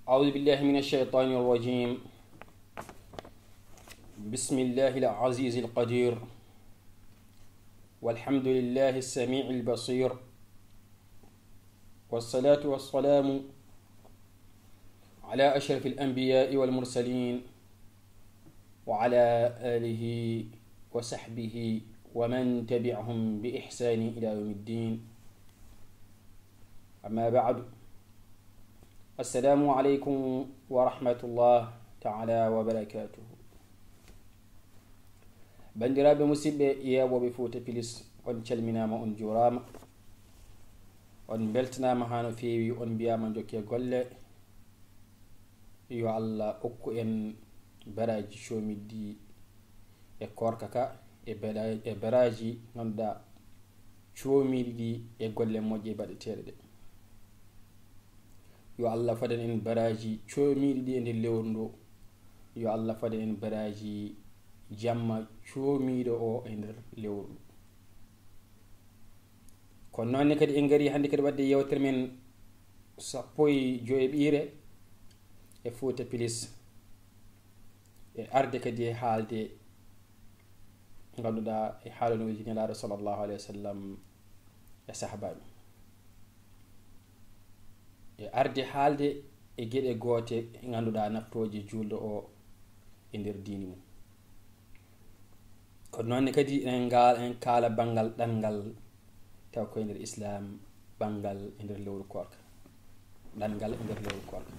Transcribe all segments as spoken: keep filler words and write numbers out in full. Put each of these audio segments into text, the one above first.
أعوذ بالله من الشيطان الرجيم. بسم الله العزيز القدير. والحمد لله السميع البصير. والصلاة والسلام على أشرف الأنبياء والمرسلين وعلى آله وصحبه ومن تبعهم بإحسان إلى يوم الدين. أما بعد. السلام عليكم ورحمة الله تعالى وبركاته. Banndiraaɓe musidɓe yeewooɓe Fuuta Pilis, on calminaama, on njuuraama, on mbeltanaama haa no feewi, on mbiyaama njokkee golle. Yo Allah okku en baraaji coomiɗɗi e koorka ka, e bela-, e baraaji ngannduɗaa coomiɗi ɗi e golle moƴƴe baɗeteeɗe ɗe. Yo Allah fadan en baraaji coomiɗi ɗi e nder lewru ndu. Yo Allah fadan en baraaji jamma coomiiɗo o e nder lewru ndu. Kono noon ne kadi en ngari hannde kadi waɗde yewtere men sappo e joy ɓiire e Fuuta Pilis. E arde kadi e haalde ngannduɗaa e haalonooji Nelaaɗo sallallahu alayhi wa sallam e sahabaaɓe. E arde haalde e geɗe goote ngannduɗaa naftooje juulɗo o e nder diini mum. Kono noon ne kadi en ngal, en kaala banngal ɗanngal, taw koye nder Islaam, banngal e nder lewru koorka. Ɗanngal e nder lewru koorka.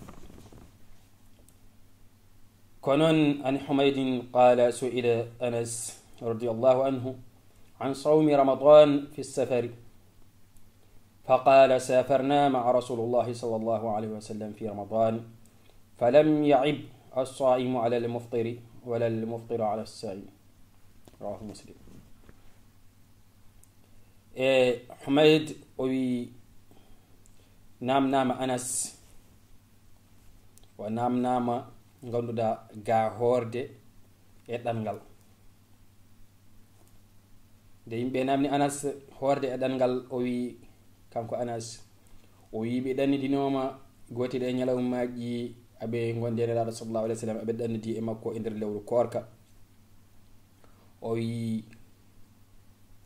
Ko noon, عن حميد قال: سئل أنس رضي الله عنه عن صوم رمضان في السفر، فقال: سافرنا مع رسول الله صلى الله عليه وسلم في رمضان، فلم يعب الصائم على المفطر ولا المفطر على الصائم. رواه مسلم. E Humayd o wi, naamnaama Anas, o naamnaama ngannduɗaa ga hoorde e ɗanngal. Nde yimɓe naamni Anas hoorde e ɗanngal, o wi, kanko Anas, o wi, ɓe ɗannidinooma gootel e ñalawmaaji aɓe ngonde Nelaaɗo sallallahu alayhi wa sallam, aɓe ɗannidi e makko e nder lewru koorka. O wi,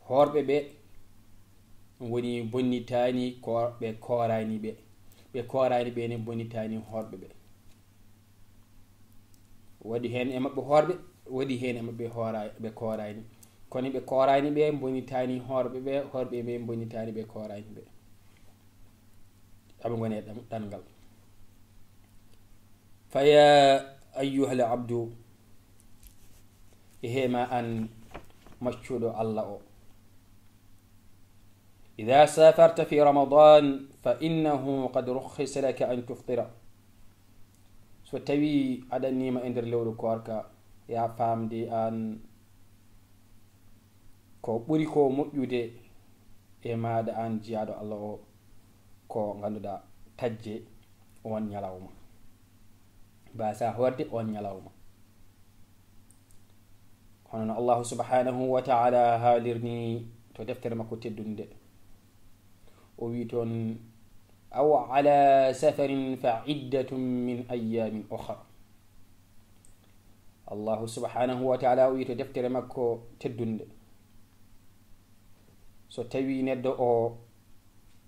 hoorɓe ɓe woni bonnitaani ko ɓe kooraani ɓe. Ɓe kooraani ɓe ne bonnitaani hoorɓe ɓe. Waɗi heen e maɓɓe hoorɓe, waɗi heen e maɓɓe hoora-, ɓe kooraani. Kono ɓe kooraani ɓe mbonitaani hoorɓe ɓe, hoorɓe ɓe mbonitaani ɓe kooraani ɓe. Aɓe ngoni e ɗan-, ɗanngal. فيا أيها العبد, e heema an maccuɗo Allah o. إذا سافرت في رمضان فإنه قد رخص لك أن تفطر. So tawi a ɗanniima e nder lewru koorka, ya faamde an ko ɓuri ko moƴƴude e maaɗa an jiyaaɗo Allah o, ko ngannduɗaa tajje on ñalawma. Mbasa hoorde on ñalawma. Hono no Allahu subhanahu wa ta'ala haalirni to deftere makko teddunde. O wi toon, أو على سفر فعدة من أيام أخر. Allahu subhanahu wa ta'ala o wi to deftere makko teddunde, so tawi neɗɗo o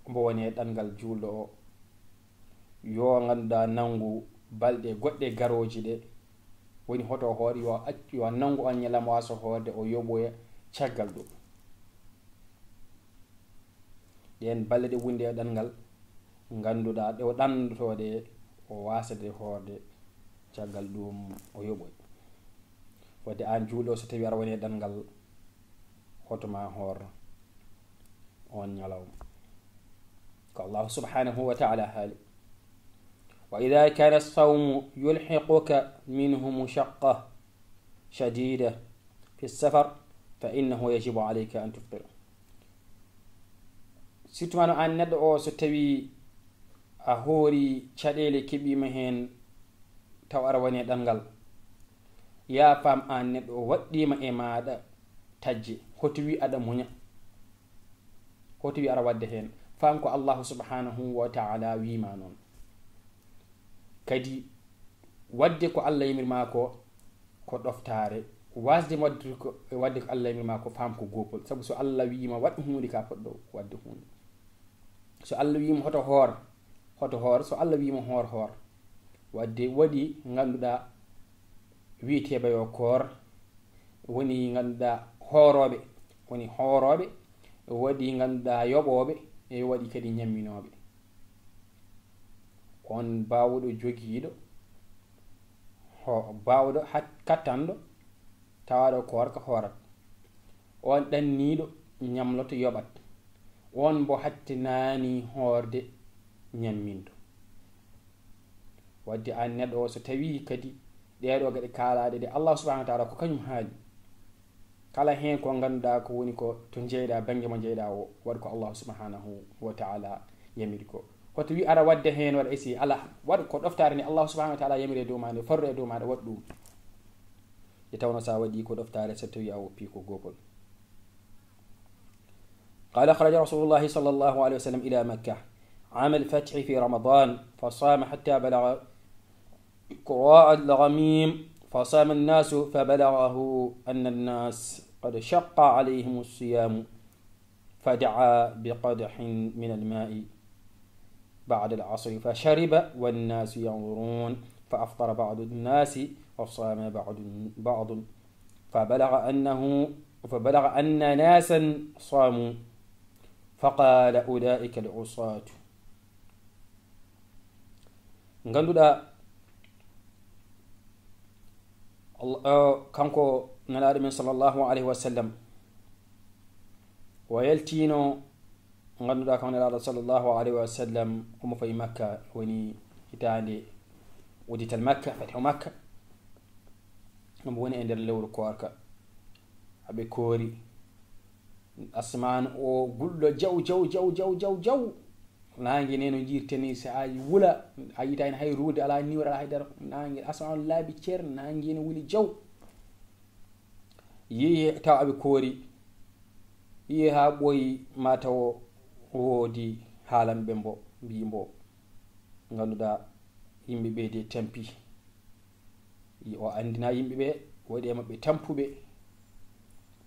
mbo woni e ɗanngal juulɗo o, yo ngannduɗaa nanngu balɗe goɗɗe garooji ɗe, woni hoto hoore, yo ac-, yo nanngu on ñalawma wasa hoorde, o yoɓoya caggal ɗum. Ɗeen balɗe ɗe wondi e ɗanngal, ngannduɗaa ɗe o ɗanndotoo ɗe, o wasade hoorde, caggal ɗum o yoɓoy. Wadde aan juulɗo, so tawi aɗa woni e ɗanngal, hoto ma hoor on ñalawma. Ko Allahu subhanahu wa ta'ala haali. وإذا كان الصوم يلحقك منه مشقة شديدة في السفر فإنه يجب عليك أن تفطر. Surtout ma no aan neɗɗo o, so tawi a hoori caɗeele keɓiima heen, taw aɗa woni e ɗanngal, ya faam aan neɗɗo o waɗɗiima e maaɗa tajje, hoto wi aɗa muña, hoto wi aɗa waɗde heen. Faam ko Allahu subhanahu wa ta'ala wiima noon. Kadi waɗde ko Allah yamiri ma ko, ko ɗoftaare. Waasde waɗde ko, waɗde ko Allah yamiri ma ko, faam ko goopol. Sabu so Allah wiima waɗ huunde, ka poɗɗo waɗde huunde. So Allah wiima hoto hoor, hoto hoor. So Allah wiima hoor, hoor. Waɗde waɗi ngannduɗaa wiyetee ɓe yo koor, woni ngannduɗaa hoorooɓe, woni hoorooɓe, waɗi ngannduɗaa yoɓooɓe, e waɗi kadi ñamminooɓe. On baawɗo jogiiɗo, ho-, baawɗo hat-, kattanɗo, tawaaɗo koorka hoorat. On ɗanniiɗo ñamloto yoɓat. On mbo hattinaani hoorde ñamminto. Waɗde aan neɗɗo o, so tawii kadi ɗee ɗoo geɗe kaalaaɗe ɗe, Allah subhanahu wa taala ko kañum haali. Kala heen ko ngannduɗaa ko woni ko to njeyɗaa, bannge mo njeyɗaa o, waɗ ko Allah subhanahu wa taala yamiri ko. Hoto wi ara waɗde heen, waɗa esi, alaa, waɗ ko ɗoftaare nde Allah subhanahu wa taala yamiri e dow maa nde, farru e dow maa nde, waɗ ɗum. Nde tawnoo so a waɗi ko ɗoftaare, so tawii a woppii ko goopol. قال: خرج رسول الله صلى الله عليه وسلم إلى مكة عام الفتح في رمضان، فصام حتى بلغ قراء الغميم، فصام الناس، فبلغه أن الناس قد شق عليهم الصيام، فدعا بقدح من الماء بعد العصر فشرب والناس ينظرون، فأفطر بعض الناس وصام بعض، بعض، فبلغ أنه، فبلغ أن ناسا صاموا، فقال: أولئك العصاة. Ngannduɗaa, Al-, o, kanko Nelaaɗo men sallallahu alayhi wa sallam, o yaltiino, ngannduɗaa, kanko Nelaaɗo sallallahu alayhi wa sallam, omo fayi Makka, woni hitaande uddital Makka, fathu Makka. Omo woni e nder lewru koorka. Aɓe koori. Asmaan o gulɗo jaw, jaw, jaw, jaw, jaw, jaw. Naange ne no jiirte ni, so a wula, a yitaani hay ruude, alaa niwre, alaa hay dara. Naange, asmaan laabi cer, naange ne wuli jaw. Yi'i taw aɓe koori. Yi'i haa ɓooyi, ma taw woodi haalanɓe mbo, mbii mbo, ngannduɗaa yimɓe ɓe de tampi. O anndina yimɓe ɓe, waɗi e maɓɓe tampuɓe.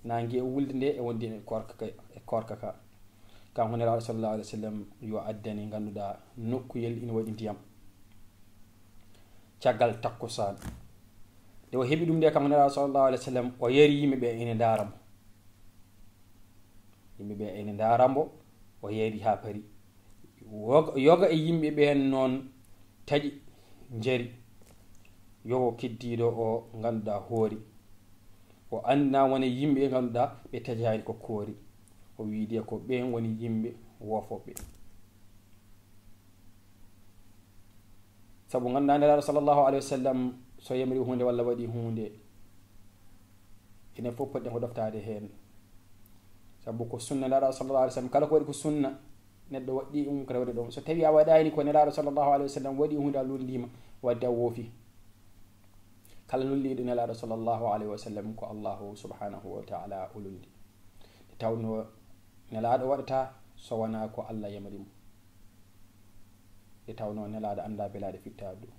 Naange wulde nde e wonde e koorka ka, e koorka ka. Kanko Nelaaɗo sallallahu alayhi wa sallam yo addani, ngannduɗaa, nokkuyel ina waɗi ndiyam. Caggal takkusaan. Nde o heɓi ɗum nde, kanko Nelaaɗo sallallahu alayhi wa sallam, o yari yimɓe ɓe ene ndaara mo. Yimɓe ɓe ene ndaara mbo, o yari haa pari. Yoga, yoga e yimɓe ɓeen noon taƴi, njari. Yogo keddiiɗo o, ngannduɗaa, hoori. O anndina wona yimɓe, ngannduɗaa, ɓe tajaani ko koori. O wii de ko ɓeen woni yimɓe woofooɓe. Sabu ngannduɗaa Nelaaɗo sallallahu alayhi wa sallam, so yamiri huunde walla waɗi huunde, enen fof poɗɗen ko ɗoftaade heen. Sabu ko sunna Nelaaɗo sallallahu alayhi wa sallam, kala ko waɗi ko sunna, neɗɗo waɗi ɗum, kala waɗi ɗum. So tawii a waɗaani ko Nelaaɗo sallallahu alayhi wa sallam waɗi huunde, a lullii ma, waɗde a woofi. Kala lulliiɗo Nelaaɗo sallallahu alayhi wa sallam ko Allahu subhanahu wa taala o lulli. Nde tawnoo Nelaaɗo waɗata so wonaa ko Allah yamri mo. Nde tawnoo Nelaaɗo anndaa belaaɗe fittaade ɗum,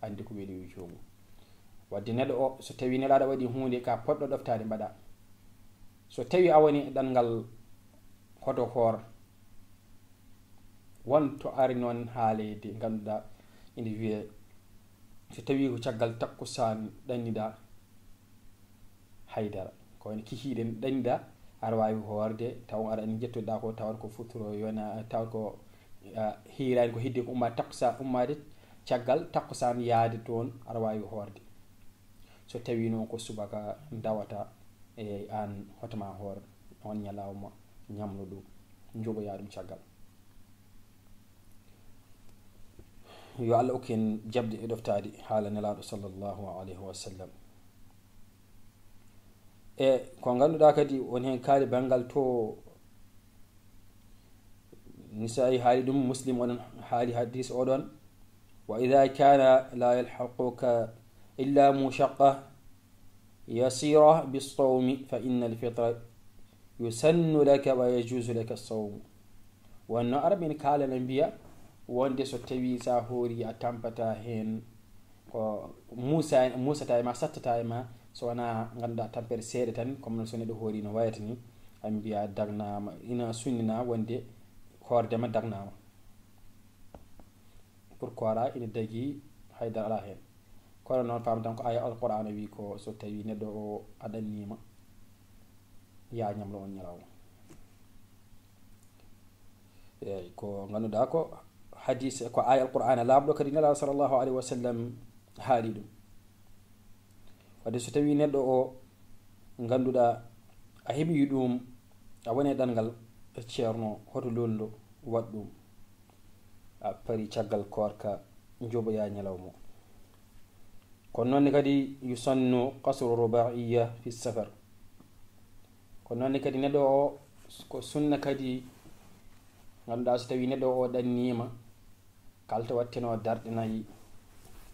anndi ko weli yo joomum. Waɗde neɗɗo o, so tawii Nelaaɗo waɗi huunde, ka poɗɗo ɗoftaade mbaɗa. So tawii a woni e ɗanngal hoto hoor, won to ari noon haaleede, ngannduɗaa ina wiyee, so tawii ko caggal takkusaan ɗanniɗaa, haydara. Ko wayno kikiiɗe ɗanniɗaa, aɗa waawi hoorde, taw aɗa anndi njettoɗaa ko, tawat ko futuro yona, tawat ko, ah, hiiraani ko heddi ko umma takkusaan, ummaade caggal takkusaan yaade toon, aɗa waawi hoorde. So tawii noon ko subaka ndawata, e aan hoto ma hoor, oon ñalawma ñamlo ɗum, njoɓoya ɗum caggal. Yo Allah okku en jaɓde e ɗoftaade haala Nelaaɗo sallallahu alayhi wa sallam. E ko ngannduɗaa kadi won heen kaali banngal to Nisaa'i haali ɗum, Muslim oɗon haali hadis oɗon. وإذا كان لا يلحقك إلا مشقة يسيرة بالصوم فإن الفطر يسن لك ويجوز لك الصوم. Wonno Arabe en kaalana mbiya wonde so tawii sa hoori a tampata heen ko muusa, muusata e ma, sattata e ma, so wonaa ngannduɗaa tampere seeɗa tan, comme no so neɗɗo hoori no wayata ni, a mbiya dagnaama, ina sunnina wonde hoorde ma dagnaama. Pour koora ina dagi, haydara alaa heen. Kono noon, faam tan ko aya Alqur'aana wi ko so tawi neɗɗo o a ɗanniima, ya ñamlo on ñalawma. Eey, ko ngannduɗaa ko hadis, ko aya Alqur'aana laaɓɗo kadi Nelaaɗo sallallahu alayhi wa sallam haali ɗum. Wadde so tawi neɗɗo o ngannduɗaa a heɓi ɗum, a woni e ɗanngal e ceerno, hoto lollo waɗ ɗum. A pari caggal koorka, njoɓoya ñalawma. Kono noon ne kadi yusannu qasru rubaiya fi safar. Kono noon ne kadi neɗɗo o ko sunna kadi, ngannduɗaa so tawi neɗɗo o ɗanniima, kalto watteno darɗe nayi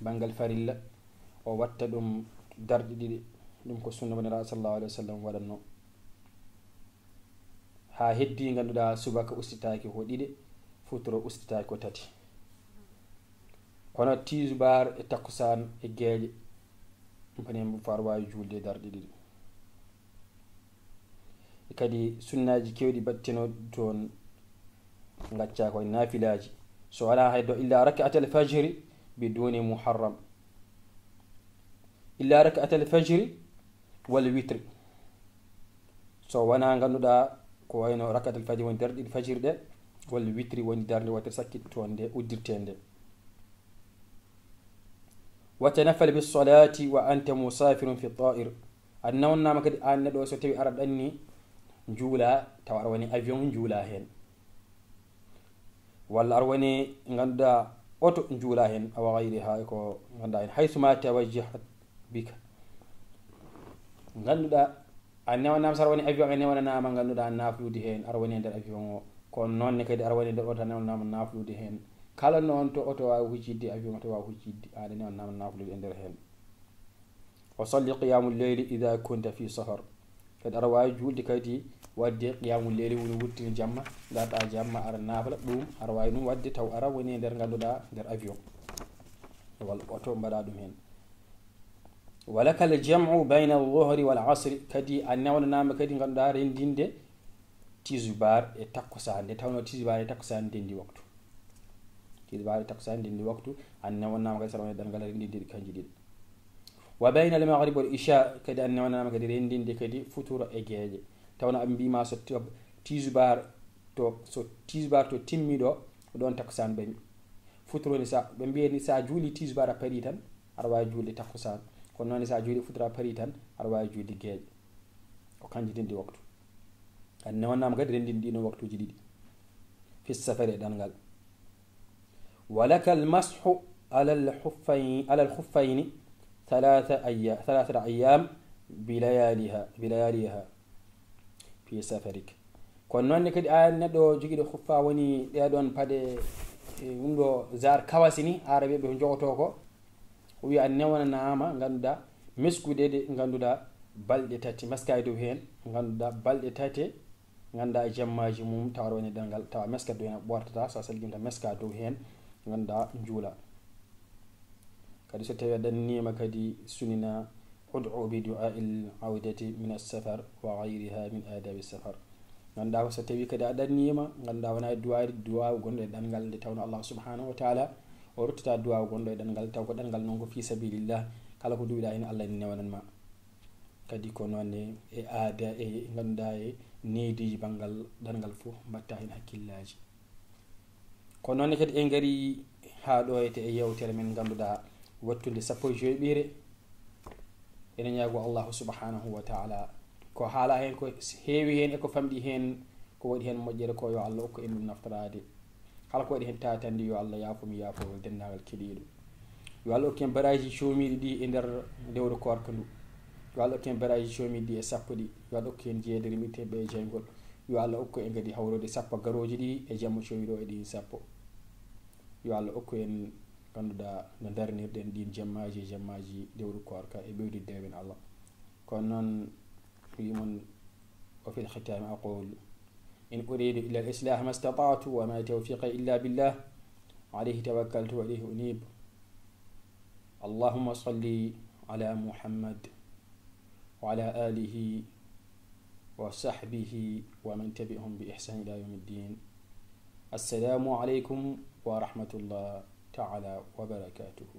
banngal farilla, o watta ɗum darɗe ɗiɗi. Ɗum ko sunna mo Nelaaɗo sallallahu alayhi wa sallam waɗatno. Haa heddi ngannduɗaa subaka ustitaaki ko ɗiɗi, futuro ustitaaki ko tati. Kono tisubaar e takkusaan e geeƴe, ɗum fani mo far waawi juulde darɗe ɗiɗi. E kadi sunnaaji keewɗi battino toon, ngacca koye naafilaaji. So wonaa hay do illa raka'atal fajri biduni muharram. Illa raka'atal fajri wal witri. So wonaa ngannduɗaa ko wayno raka'atal fajri woni darɗe ɗiɗi fajiri ɗe, wal witri woni darnde wootere sakkittoonde uddirteende. Wa tanaffal bis salati wa anta musafirun fi ta'ir. A nawnnaama kadi aan neɗɗo so tawi ara ɗanni njuula, tawa ara woni avion njuula heen. Walla ara woni ngannduɗaa oto njuula heen, awa gayri ha ko ngannduɗaa heen. Haythuma tawajjahat bika. Ngannduɗaa a newnama so ara woni avion, a newnanama ngannduɗaa naflude heen, ara woni e nder avion o. Kono noon ne kadi ara woni e nder oto a newnanama naflude heen. Kala noon to oto waawi huccitde, avion oto waawi huccitde, aɗa newnanama naflude e nder heen. Wa salli qiyamul leyli ida kunta fi safar. Kadi ara waawi juulde kadi waɗde qiyamul leyli, woni wuttini jamma, darta jamma ara nafla ɗum, ara waawi ɗum waɗde taw ara woni e nder ngannduɗaa nder avion. Walla oto mbaɗa ɗum heen. Walakal jam'u bayna al-zuhri wal asri, kadi a newnanama kadi ngannduɗaa renndinde tisubaar e takkusaan, nde tawnoo tisubaar e takkusaan ndenndi waktu. Tisubaar e takkusaan ndenndi waktu, a newnanama kadi so ara woni ɗanngal renndinde ɗi kanji ɗiɗi. Wa bayna al-maghrib wal isha, kadi a newnanama kadi renndinde kadi futuro e geeƴe. Tawnoo a mbiima so ti-, tisubaar to, so tisubaar to timmi ɗo, ko ɗoon takkusaan ɓami. Futuro ni sa, ɓe mbiya ni sa juuli tisubaar a pari tan, aɗa waawi juulde takkusaan. Kono noon sa juuli futuro a pari tan, aɗa waawi juulde geeƴe. Ko kanji ndenndi waktu. A newnanama kadi renndinde ɗiino waktuuji ɗiɗi. Fi safari e ɗanngal. Walakal mashu alal khuffayn-, alal khuffayni thalatha ayya-, thalathata ayyam bilayaliha, bilayaliha fi safarik. Kono noon ne kadi aan neɗɗo jogiiɗo khuffa woni ɗee ɗoon paɗe, e, ɗum ɗo zar kawasi ni, aarabe ɓe jogoto ko. O wiya a newnanama ngannduɗaa meskude ɗe ngannduɗaa balɗe tati, meska e dow heen ngannduɗaa balɗe tati, ngannduɗaa e jemmaaji mum tawa ara woni ɗanngal, tawa meska dow heen ɓortata, so a sallimta meska dow heen ngannduɗaa njuula. Kadi so tawi a ɗanniima kadi sunnina ud'u bi du'a'il awdati min as-safar wa ghayriha min adabi safar. Ngannduɗaa ko so tawi kadi a ɗanniima, ngannduɗaa wona e duwaade duwaawu gonɗo e ɗanngal nde tawnoo Allah subhanahu wa ta'ala o ruttata duwaawu gonɗo e ɗanngal, taw ko ɗanngal noon ko fi sabilillah, kala ko duwiɗaa heen Allah ene newanan ma. Kadi ko noon ne e aada e ngannduɗaa e neediiji banngal ɗanngal fof mbatta heen hakkillaaji. Ko noon ne kadi en ngari haa ɗo e te e yewtere men ngannduɗaa wattunde sappo e joyɓiire. Ene ñaago Allahu subhanahu wa ta'ala ko haala heen, ko heewi heen e ko famɗi heen, ko waɗi heen moƴƴere ko yo Allah okku en ɗum naftoraade. Kala ko waɗi heen tatandi yo Allah yaafo mi yaafo denndaangal keɗiiɗo. Yo Allah okku en baraaji coomiiɗi ɗi e nder lewru koorka ndu. Yo Allah okku en baraaji coomiiɗi ɗi e sappo ɗi. Yo Allah okku en jeeyde remirteeɓe e jeyngol. Yo Allah okku en kadi hawrude sappo garooji ɗi e jamma coomiiɗo e ɗin sappo. Yo Allah okku en ngannduɗaa no darnirɗen ɗin jemmaaji e jemmaaji lewru koorka e ɓeydude dewen Allah. Kono noon wii mon, wa fil khitaami aqulu, in uridu illa al-islaha ma istata'tu wa ma tawfiqi illa billah, alayhi tawakkaltu wa ilayhi unib. اللهم صل على محمد وعلى آله وصحبه ومن تبعهم بإحسان إلى يوم الدين. السلام عليكم ورحمة الله تعالى وبركاته.